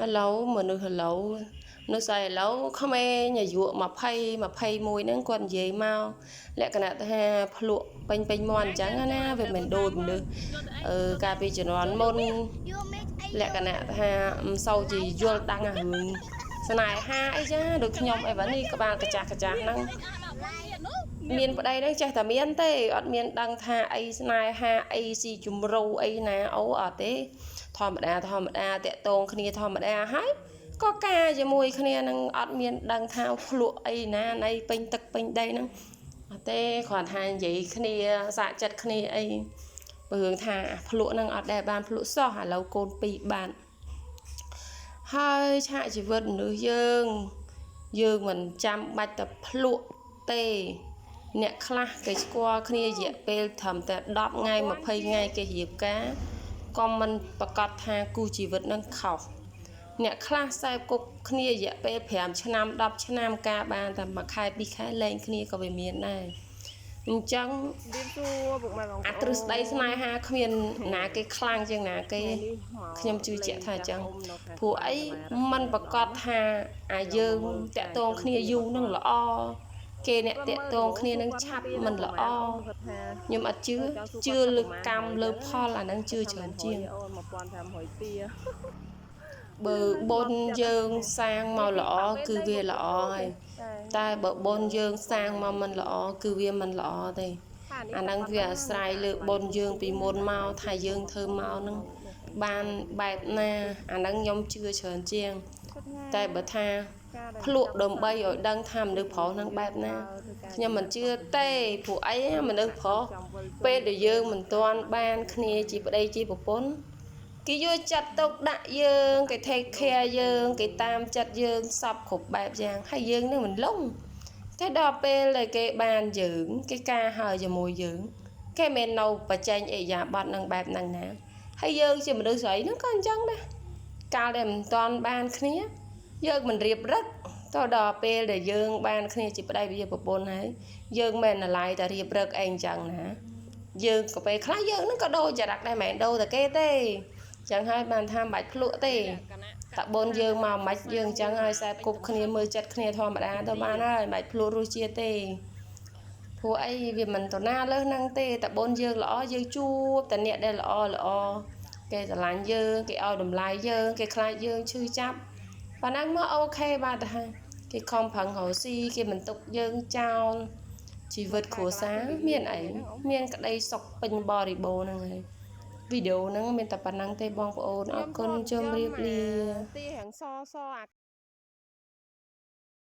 ឥឡូវមនុស្សឥឡូវមនុស្សស្អីឥឡូវក្មេងអាយុ20 21ហ្នឹងគាត់និយាយមកលក្ខណៈថាភ្លក់ពេញពេញមាត់អញ្ចឹងណាវាមិនដូចមនុស្សអឺកាលពីជំនាន់មុនលក្ខណៈថាមិនសូវជាយល់ដឹងអារឿងស្នេហាអីចាដូចខ្ញុំអីបាទនេះក្បាលកាចាស់កាចាស់ហ្នឹងមានប្តីហ្នឹងចេះតែមានទេអត់មានដឹងថាអីស្នេហាអីស៊ីជម្រៅអីណាអូអត់ទេ ធម្មតាធម្មតាតាក់ទងគ្នាធម្មតាហើយក៏ការជាមួយគ្នានឹងអត់មានដឹងថាភ្លក់អីណាណីពេញទឹកពេញដីហ្នឹងអត់ទេគ្រាន់ថានិយាយគ្នាសាកចិត្តគ្នាអីបើរឿងថាភ្លក់ហ្នឹងអត់ដែលបានភ្លក់សោះឥឡូវកូនពីរបានហើយឆាកជីវិតមនុស្សយើងយើងមិនចាំបាច់តែភ្លក់ទេអ្នកខ្លះគេស្គាល់គ្នារយៈពេលត្រឹមតែ10ថ្ងៃ20ថ្ងៃគេរៀបការ ក៏មិនប្រកាសថាគូជីវិតនឹងខុសអ្នកខ្លះខ្សែគប់គ្នារយៈពេល5ឆ្នាំ10ឆ្នាំការបានតែមួយខែពីរខែលែងគ្នាក៏វាមានដែរអញ្ចឹង រៀបសួរពុកម៉ែបងប្អូន អាទ្រឹស្ដីស្នេហាគ្មានណាគេខ្លាំងជាងណាគេ ថ្ងៃនេះមក ខ្ញុំជឿជាក់ថាអញ្ចឹង លេងចាស់អ៊ំនៅខេត្ត ព្រោះអីมันប្រកាសថាអាយើងតាក់ទងគ្នាយូរនឹងល្អគេអ្នកតាក់ទងគ្នានឹងឆាប់មិនល្អ គាត់ថា ខ្ញុំអត់ជឿជឿលើកម្មលើផលអាហ្នឹងជឿច្រើនជាង អូន1500ទា បើបុណ្យយើងសាងមកល្អគឺវាល្អហើយតែបើបុណ្យយើងសាងមកមិនល្អគឺវាមិនល្អទេអាហ្នឹងវាអាស្រ័យលើបុណ្យយើងពីមុនមកថាយើងធ្វើមកហ្នឹងបានបែបណាអាហ្នឹងខ្ញុំជឿច្រើនជាង តែបើថាភ្លក់ដើម្បីឲ្យដឹងថាមនុស្សប្រុសហ្នឹងបែបណាខ្ញុំមិនជឿទេព្រោះអីមនុស្សប្រុសពេលដែលយើងមិនទាន់បានគ្នាជាប្តីជាប្រពន្ធគេយកចិត្តទុកដាក់យើងគេ take care យើងគេតាមចិត្តយើងសពគ្រប់បែបយ៉ាងហើយយើងនឹងមិនលងតែដល់ពេលដែលគេបានយើងគេការហើយជាមួយយើងគេមិននៅបច្ចេញអេយ៉ាប័តនឹងបែបហ្នឹងណាហើយយើងជាមនុស្សស្រីហ្នឹងក៏អញ្ចឹងដែរកាលដែលមិនទាន់បានគ្នាយើងមិនរៀបរឹកទៅដល់ពេលដែលយើងបានគ្នាជាប្តីជាប្រពន្ធហើយយើងមិនអាឡ័យតែរៀបរឹកអីអញ្ចឹងណាយើងក៏ពេលខ្លះយើងហ្នឹងក៏ដូរចរិតដែរមិនមែនដូរតែគេទេអញ្ចឹងហើយបានថាមិនបាច់ភ្លក់ទេតាបុនយើងមកមិនយើងអញ្ចឹងហើយខ្សែគប់គ្នាមើលចិត្តគ្នាធម្មតាទៅបានហើយមិនបាច់ភ្លក់រសជាតិទេព្រោះអីវាមិនតណាលើសហ្នឹងទេតាបុនយើងល្អយើងជួបតែអ្នកដែលល្អល្អគេស្រឡាញ់យើងគេឲ្យតម្លៃយើងគេខ្លាចយើងឈឺចាប់ប៉ណ្ណឹងមក OK បាទទៅហើយគេខំប្រឹងរកស៊ីគេមិនទុកយើងចោលជីវិតគ្រួសារមានអីមានក្តីសុខពេញបរិបូរណ៍ហ្នឹងហើយវីដេអូហ្នឹងមានតែប៉ុណ្ណឹងទេបងប្អូនអរគុណជម្រាបលា ទារាងសសអា